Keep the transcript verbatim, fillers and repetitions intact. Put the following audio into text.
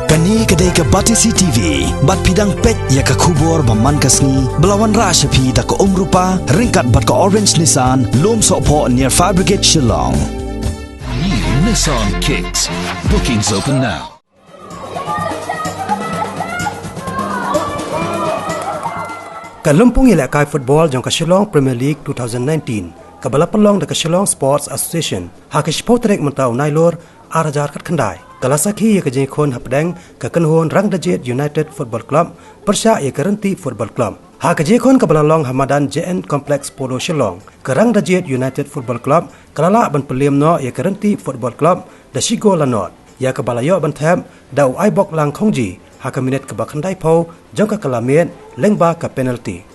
Kane ka dei ka Batesi T V, bad phi dang peit ïa ka khubor ba man ka sngi, ba la wanrah sha phi da ka Umrupa, ryngkat bad ka Orange Nissan, Lumsohphoh near Fire Brigade Shillong. New Nissan Kicks. Bookings open now. Ka lympung ïalehkai football jong ka Shillong Premier League two thousand nineteen, kaba la pynlong da ka Shillong Sports Association, ha ka shiphew tarik mynta u Nailur, ar hajar khatkhyndai, ka la sakhi ïa ka jingkhun hapdeng ka kynhun Rangdajied United Football Club pyrshah ïa ka Ryntih Football Club. Ha ka jingkhun kaba la long ha madan J N Complex Polo Shillong, ka Rangdajied United Football Club ka la lah ban pynliem noh ïa ka Ryntih Football Club da shi gol la nod, ïa kaba la ïoh ban thep da u Aiboklang Khongji ha ka minit kaba khyndaiphew jong ka kylla miet lyngba ka penalty.